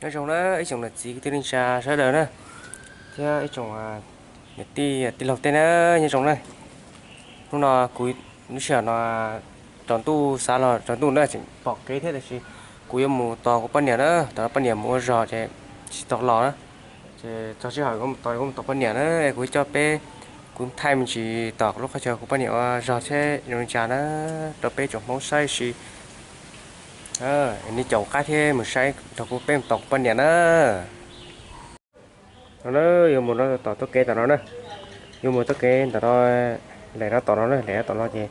Nyob zoo na ib tsoom niam txiv kwv tij neej tsa sawv daws na, thiab ib tsoom niam tij tij laug tej na, nyob zoo na. Hnub no kuv lub sij hawm no tsaus ntuj xav los tsaus ntuj na tseem pom kev thiab tiam sis kuv yuav mus tos kuv poj niam na, tos poj niam mus ua zog ces tsis tau los na. Ces txog sij hawm kuv mus tos, kuv mus tos poj niam na, kuv coj peb, kuv thaij me ntsis tom lub qhov chaw kuv poj niam ua zog thiab zoo li cas na, rau peb tsoom Hmoob saib si. Nej caum qab thiab mus saib nrog kuv peb mus tos kuv poj niam na. No na, yuav mus no tom txoj kev tom no na, yuav mus txoj kev ntawm no, lem no tom no na, lem no tom no ces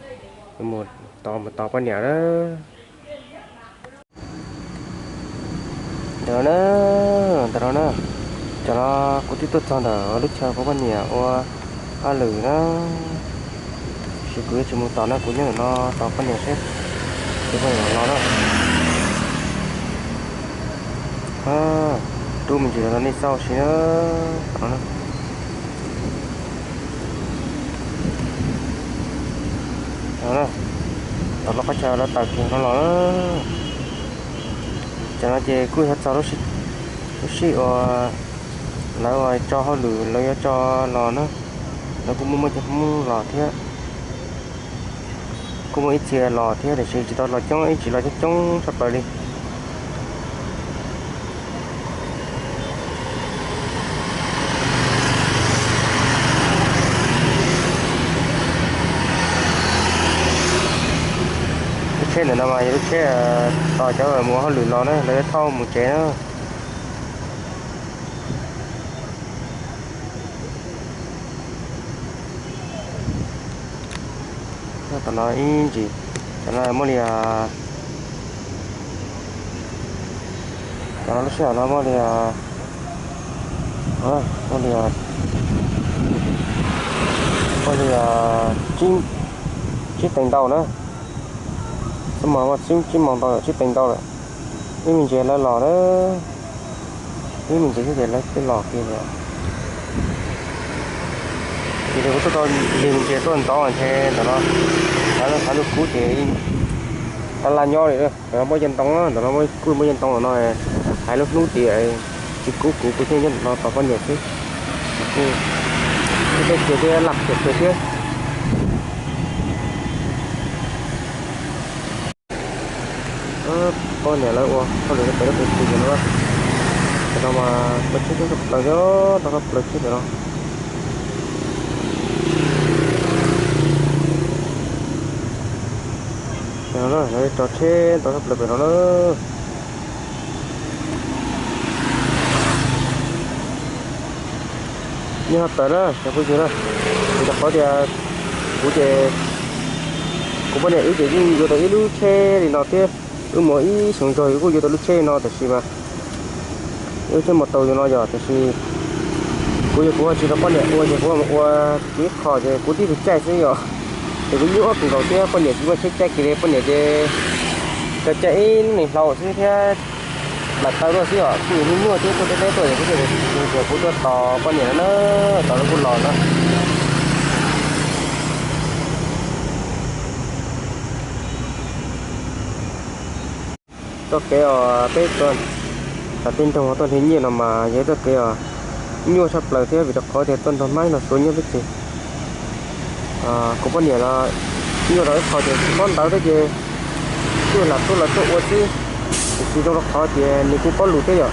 yuav mus tos, mus tos poj niam na. Ntawm no na, ntawm no na, tam no kuv twb tuaj txog ntawm lub chaw kuv poj niam ua hauj lwm na. Tab sis kuv yuav tsis mus tom no, kuv nyob ntawm no tos poj niam seb, tos poj niam los na. Rub me ntsis los nej xauj si na. Tom no na, tom lub qhov chaw lawv taws kiag no los na. Tam no ces kuj yuav txog lub sij uas lawv tso hauj lwm, lawv yuav tso los na. Lawv kuj muaj muaj cov Hmoob los thiab, kuj muaj ib txhia los thiab tiam sis tsis tau los coob, ib tsis los coob coob tshaj plaws li. Lub tsheb ntawm no mas yog lub tsheb tos cov mus ua hauj lwm los na, lawv yuav thauj mus tsev na. Tom no ib ntsis, tom no muaj li, tom no lub sij hawm no muaj li, muaj li, muaj li tsib teev ntau na. Xub mos muaj tsib, tsib moos ntau, tsib teev ntau lawm. Ib me ntsis lawv los na, ib me ntsis xwb ces lawv twb los kiag lawm. Ces kuv tuaj tau ib me ntsis tuaj ntov ces ntawm no, ntawm no xav ntuj kub ces tab laj nyob li, ntawm no muaj yeej ntoo, ntawm no kuj muaj yeej ntoo no, hais lub hnub tias tsis kub kuv, kuv thiaj nyob ntawm no tos poj niam xwb. Kuj tej kiag thiab laj kiag thiab. Poj niam lawv ua hauj lwm pem lub pev xwm no, tam no mas peb tsheb coob tshaj plaws thiab, tau tshaj plaws thiab tam no. Tam no na, lawv tso tsheb tau tshaj plaws pem no na. Nyob tawm na cov phooj ywg na, vim rau qhov tias kuv ces, kuv poj niam wb ces yeej yuav tau ib lub tsheb li no thiab, wb mus ib xyoo zog wb kuj yuav tau lub tsheb li no tab sis mas wb thiaj mus tau li no yog tiam sis kuv yog kuv tsis tau poj niam ua ces kuv mus ua kuv ib qho ces kuv tib tug caij xwb yom. Ces kuv nyuaj kawg nkaus thiab poj niam tsis muaj tsheb caij kiag li, poj niam ces tau caij ib lub niag hlau xwb thiab mam tau luaj xwb yom, kuj nyuaj nyuaj thiab tuaj deb deb tuaj ces kuv thiaj li tias kuv tuaj tos poj niam no na, tos lawv kuj los na. Txoj kev uas peb tuaj, tam tej nroog tuaj hliv nyiaj no mas yog ib txoj kev uas nyuaj tshaj plaws thiab vim rau qhov tias tuaj nrog Hmoob no Suav nyob peb ces kuv poj niam los nyuaj rau ib qho ces tsis paub ntawv thiab ces kuj lam tuaj los tuaj ua xwb. Tiam sis zoo rau qhov tias nws kuj paub lus thiab yom,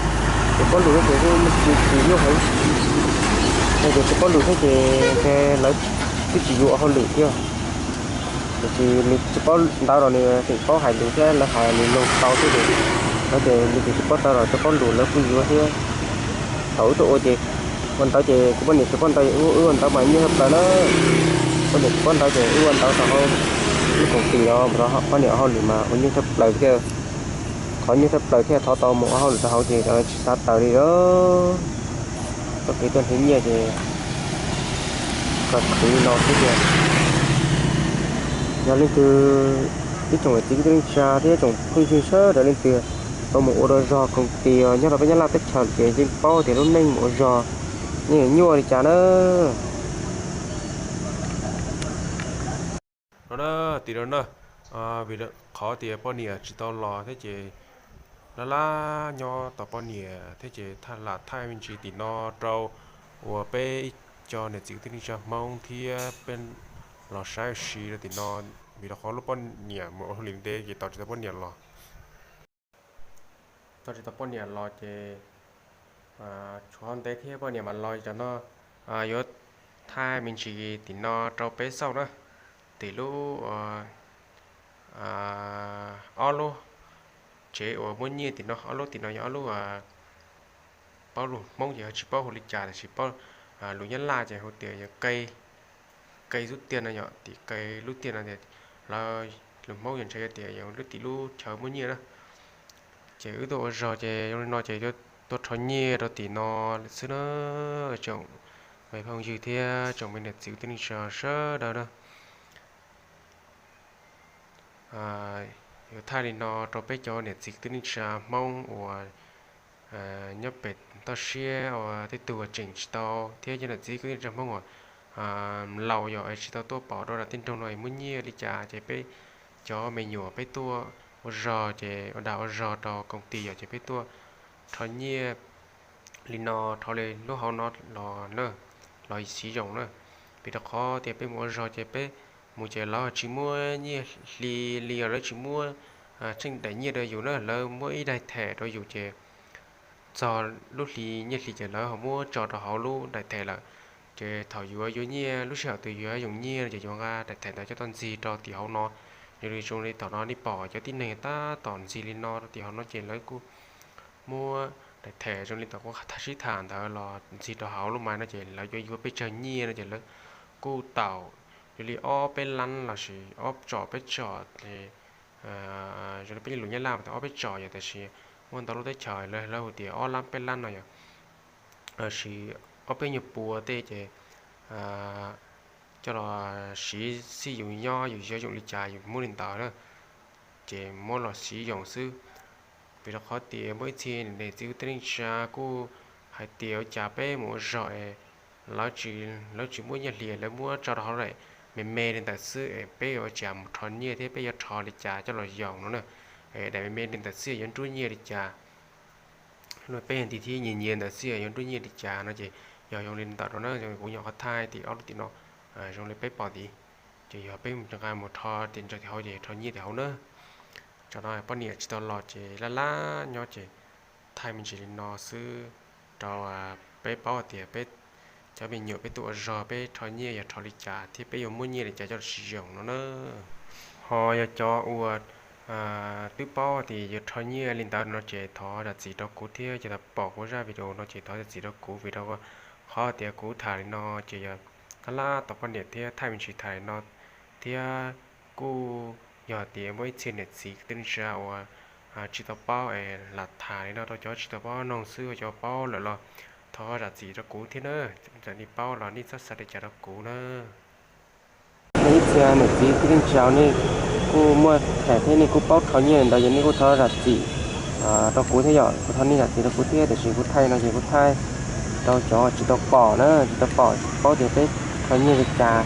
nws paub lus thiab ces kuj tsis tsis nyuaj heev. Yog tias tsis paub lus thiab ces ntshe lawv twb tsis yuav ua hauj lwm thiab. Tiam sis nws tsis paub ntawv los nws tseem paub hais lus thiab, lawv hais nws mloog tau thiab ces, lawv tias nws tseem tsis paub ntawv los tsis paub lus lawv kuj yuav thiab. Thaum wb tuaj ua ces ua ntawv ces kuv poj niam tsis paub ntawv, wb ua ntawv mas nyuaj tshaj plaws na. Poj niam tsis paub ntawv ces wb ua ntawv rau hauv lub koom tim no, poj niam ua hauj lwm mas ua nyuaj tshaj plaws thiab. Qhov nyuaj tshaj plaws thiab thov tau mus ua hauj lwm rau hauv ces tsis xav tawm li. Txoj kev tuaj hliv nyiaj ces kawg khwv li no xwb tiag. Yog leej twg, ib tsoom niam txiv kwv tij neej tsa thiab ib tsoom phooj ywg sawv daws leej twg tau mus ua rau zog koom tim nyob rau peb Nyab Laj teb chaws ces yeej paub tias lub neej mus ua zog yeej nyuaj li cas na. No na, tim no na, vim qhov tias poj niam tsis tau los thiab ces Laj laj nyob tos poj niam thiab ces lam thaij me ntsis tim no rau uas peb cov niam txiv kwv tij neej tsa Hmoob thiab peb los saib ua si rau tim no, vim rau qhov lub poj niam mus ua hauj lwm ntev ces tos tsis tau poj niam los. Tos tsis tau poj niam los ces tshuav ntev thiab poj niam mam los. Tam no yuav thaij me ntsis tim no rau peb xauj na, tim lub ob lub tsev uas muab nyiaj tim no, ob lub tim no yog ob lub, paub lus Hmoob ces ho tsis paub hu li cas, tiam sis paub lus Nyab Laj ces hu tias yog qe, qe lub tiaj no yom, tim qe lub tiaj no tias, lawv lus Hmoob yog ntshe yog tias yog lub tim lub chaw muab nyiaj na. Ces wb tuaj ua zog ces zoo li no ces tuaj rho nyiaj rau tim no xwb na. Tsoom me phooj ywg thiab tsoom me niam txiv kwv tij neej tsa sawv daws na, yuav thaij li no rau peb cov niam txiv kwv tij neej tsa Hmoob uas nyob pem toj siab uas tej tug uas tseem tsis tau thiab cov niam txiv kwv tij neej tsa Hmoob uas laus yom, tsis tau tuaj pom rau nram tej nroog no muab nyiaj li cas ces peb cov me nyuam peb tuaj ua zog ces ua dag ua zog rau koom tis yom, ces peb tuaj rho nyiaj li no, rho li lub hauv no los na, los siv zoo na. Vim rau qhov tias peb mus ua zog ces peb mus ces lawv tsis muab nyiaj hli li, lawv tsis muab tsheej daim nyiaj rau yus na, lawv muab ib daim them rau yus ces txog lub hli nyiaj hli ces lawv ho muab tso rau hauv lub daim them lawm. Ces thaum yuav yuav nyiaj lub sij hawm twg yuav yoom nyiaj no ces yuav nqa daim them ntawd coj tuaj ntxig rau tim hauv no. Yog li zoo li thaum no nej pom cov tib neeg tab tom ntxig li no rau tim hauv no ces lawv kuj muab daim them zoo li thaum kuv sib tham ntawd los ntxig rau hauv lub mais no ces lawv yuav yuav peb tsawg nyiaj no ces lawv kuj taum yog li ob peb lab lossis ob tsom peb tsom, zoo li peb lus Nyab Laj tias ob peb tsom yom, tiam sis muaj ntau lub teb chaws lawv hu tias ob lab peb lab no yom, lossis ob peb nyuag pua tej ces coj los siv xij yus nyob yus xav yoom li cas yus muab li ntawd na, ces muab los siv yoom xwb. Vim rau qhov tias muaj ib txhia niam txiv kwv tij neej tsa kuj hais tias ua cas peb mus ua zog es lawv tsis muab nyiaj hli, lawv muab tso rau hauv daim me me li ntawd xwb es peb yuav ua cas mus rho nyiaj thiab peb yuav rho li cas coj los yoom no na. Daim me me li ntawd xwb yuav nruab nyiaj li cas? Peb yog nti thib nyias nyias ntawd xwb yuav nruab nyiaj li cas no ces yog zoo li ntawd no na, kuv nyuam qhuav thaij tim ob lub tim no zoo li peb pom ntawd, ces yog peb nqa mus rho tim ntawd tim hauv ces rho nyiaj tim hauv na. Tsam no poj niam tsis tau los ces laj laj nyob ces thaij me ntsis li no xwb rau peb paub tias peb cov me nyuam peb tuaj ua zog peb rho nyiaj yog rho li cas thiab peb yuav muab nyiaj li cas coj los siv yoom no na. Ho yog cov uas twb paub tias yuav rho nyiaj li ntawd no ces thov zam txim rau kuv thiab, ces thaum pom kuv zaj video no ces thov zam txim rau kuv vim rau qhov tias kuv tham li no ces yog laj laj tos poj niam thiab thaij me ntsis tham li no thiab kuj yog tias muaj ib txhia niam txiv kwv tij neej tsa uas tsis tau paub es lam tham li no rau cov tsis tau paub noog xwb, cov paub lawm los thov zam txim rau kuv thiab na. Txawm nej paub los nej txhob xav li cas rau kuv na. Ib txhia niam txiv kwv tij neej tsa nej kuj muaj them thiab nej kuj paub rho nyiaj li ntawd ces nej kuj thov zam txim rau kuv thiab yom, kuv thov nej zam txim rau kuv thiab, tiam sis kuv thaij no ces kuv thaij rau cov tsis tau pom na, tsis tau pom tsis paub tias peb rho nyiaj li cas,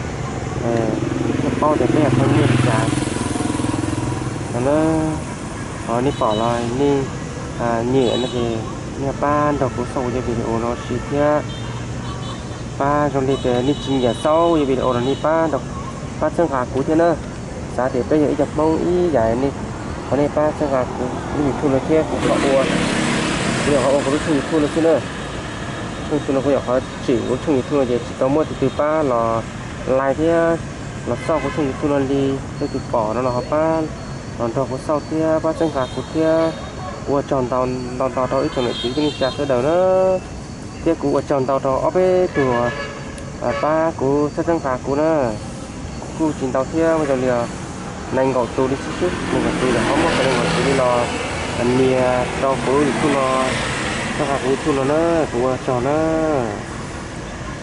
thiaj paub tias peb yog rho nyiaj li cas no na. Ho nej pom los nej nyiam no ces nej pab nrog kuv xauj kuv cov video no si thiab pab zoo li tias nej tsis nyiam xauj kuv cov video no nej pab nrog, pab txhawb nqa kuv thiab na. Xav tias peb yog ib co Hmoob ib yam, nej, thov nej pab txhawb nqa kuv lub YouTube no thiab kuv kom ua, kuv nyuam qhuav ua kuv lub tshooj YouTube no xwb na. Tshooj YouTube no kuv nyuam qhuav tsim kuv tshooj YouTube no ces tsis tau muaj tus twg pab los like thiab los xauj kuv tshooj YouTube no li. Leej twg pom no los ho pab los nrog kuv xauj thiab pab txhawb nqa kuv thiab. Ua tsaug ntau ntau ntau rau ib tsoom niam txiv kwv tij neej tsa sawv daws na. Thiab kuv ua tsaug ntau rau ob peb tug pab kuv txhawb txhawb nqa kuv na. Kuv kuj tsis ntau thiab, muaj zoo li nees nkaum tus li xwb xwb, nees nkaum tus los ho muaj nees nkaum tus li los nias rau kuv YouTube no, txhawb nqa kuv YouTube no na, kuv ua tsaug na.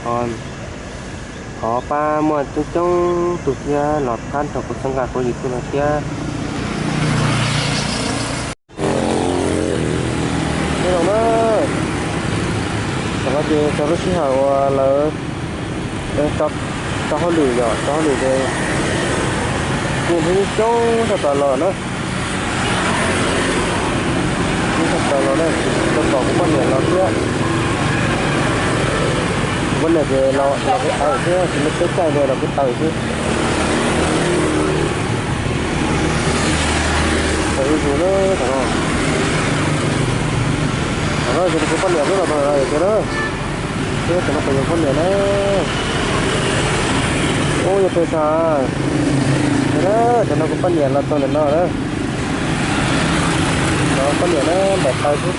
Ho thov pab muaj coob coob tus thiab los pab nrog kuv txhawb nqa kuv YouTube no thiab. Nyob zoo na, thaum no ces txog lub sij hawm uas lawv tso hauj lwm yom, tso hauj lwm ces kuj hnub coob tshaj plaws los na. Hnub Los na, tsis tau tom kuv poj niam los thiab. Kuv poj niam ces los kuv taw xwb, tsis muaj peb caij los kuv taw xwb. Taw ib zus na, thaum no, thaum no ces kuv poj niam xwb los tau tiag na. Thiab thaum no kuv yog poj niam na. Ub, yog pes xas. Thaum no kuv poj niam los tau ntawm no na. Los poj niam na, npam taw xwb.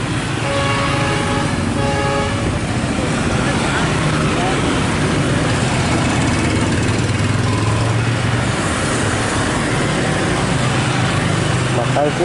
Npam taw xwb.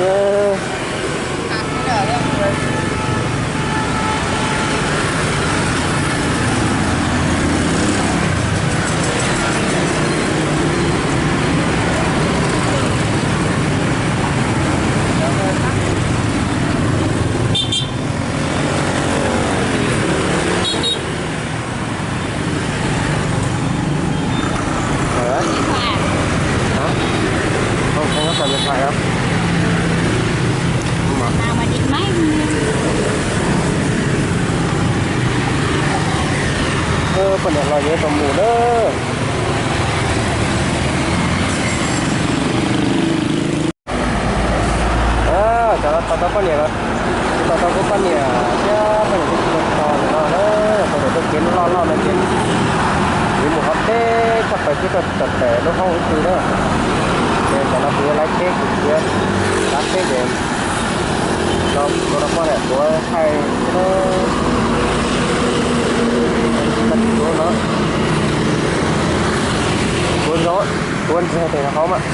Hả? Không, không có xài điện thoại đâu. Mà. Nào mà điện máy. Ơ, poj niam los yuav tau mus na. Cov no tos tau poj niam los, tos tau kuv poj niam thiab poj niam thiab txiv tos no na, tau ntawm tej kev loj loj no ces yuav mus hov teb tshaj plaws thiab tau tom pem lub hoob ib tug na. Ces tam no kuv yuav laiv tsheb kuv yuav tav tsheb ces rau rau poj niam tuav thaij thiab na. Tuav no, tuav zog, tuav ntseg tes hov mas.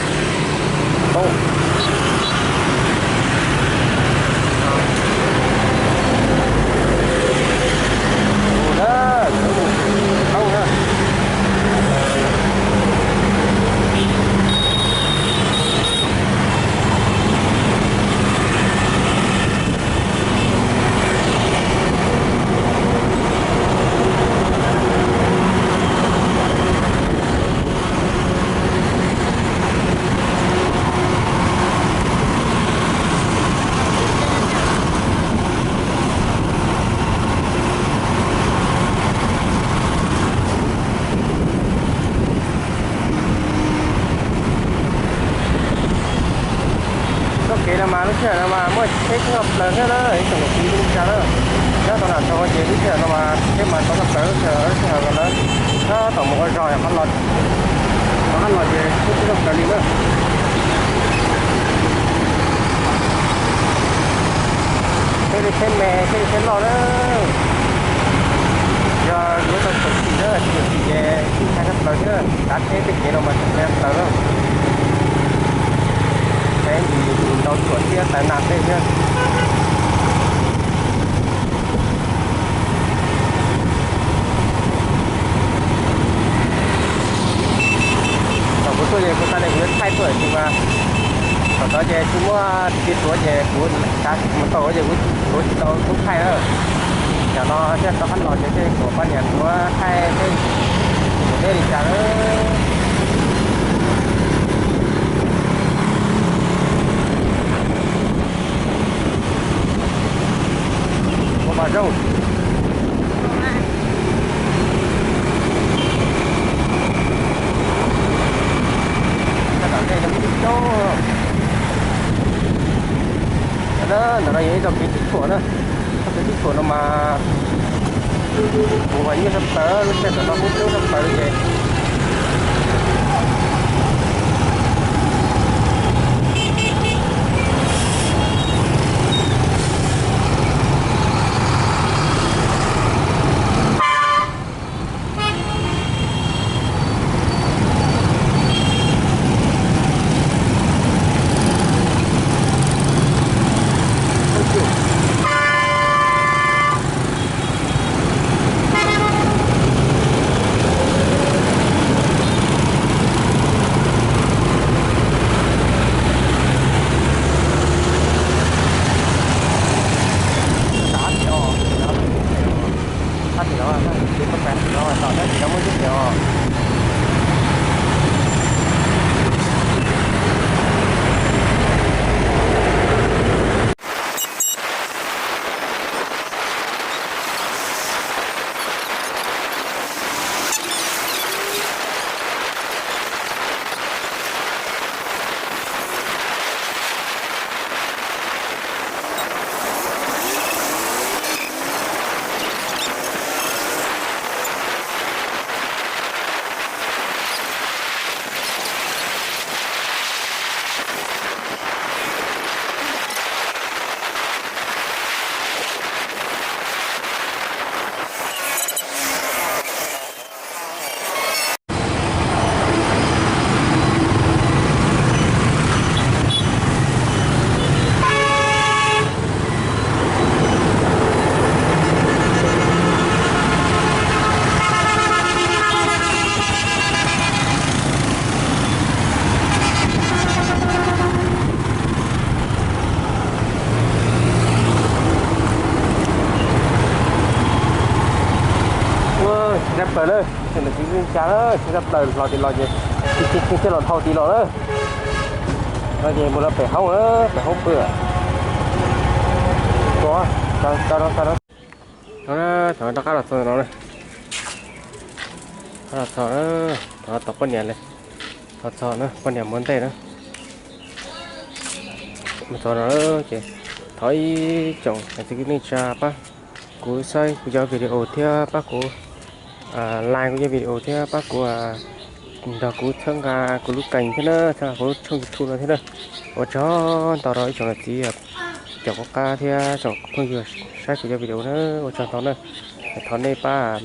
Txoj kev no mas lub sij hawm no mas muaj tsheb coob tshaj plaws thiab na, ib tsoom niam txiv kwv tij neej tsa na. Nyob tau nram zos ces lub sij hawm no mas tsheb mas tau tshaj plaws lub sij hawm, lub sij hawm no na. Tab tom mus ua zog yog qhov los, qhov los ces tsheb coob tshaj plaws li na. Tsheb li tsheb me, tsheb li tsheb loj na. Yog yuav tau txuam txim na, tsis txuam txim ces tsheb tshaj plaws thiab, tav tsheb tej kev no mas tsheb tshaj plaws na. Tsheb ntau tsuam thiab tav nas tej thiab. Thaum kuv tuaj ces kuv xav tias kuv yuav thaij tuaj tiam sis mas thaum tod ces tsis muaj txiv tuav ces kuv xav mus tau ces kuv tuav tsis tau tub thaij na. Cov no thiaj tau qab los ces thiaj kom poj niam tuav thaij tej, mus deb li cas na. Ua mas zoo. Ntawm no yog ib tog kev tib tshuam na. Tog kev tib tshuam no mas mus mas nyuaj tshaj plaws, lub sij hawm no kub hnyiab tshaj plaws li ces Tsheb plaws na, tsheb plaws tsis tsa na, tsheb plaws los tim los ces tsheb thiaj los dhau tim los na. No ces mus rau pem hoob na, pem hoob pw. Tso, tso, tso, tso. Thaum no rov qab los txog no na, qab los txog na, thaum no tau poj niam li, txog txog na, poj niam mus ntej na. Mus txog no ces thov ib tsoom niam txiv kwv tij neej tsa pab kuv saib kuv cov video thiab pab kuv like kuv cov video thiab pab kuv nrog kuv txhawb nqa kuv lub kênh thiab na, txhawb nqa kuv lub tshooj YouTube no thiab na. Ua tsaug ntau rau ib tsoom niam txiv cov kuv qab thiab tsoom phooj ywg saib kuv cov video na, ua tsaug ntau na. Thov nej pab,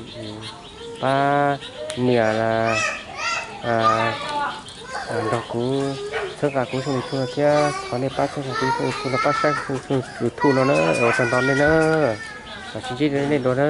pab nias nrog kuv txhawb nqa kuv tshooj YouTube no thiab thov nej pab txhawb nqa kuv tshooj YouTube no, pab saib kuv tshooj YouTube no na, ua tsaug ntau nej na. Mam sib ntsib nej dua na.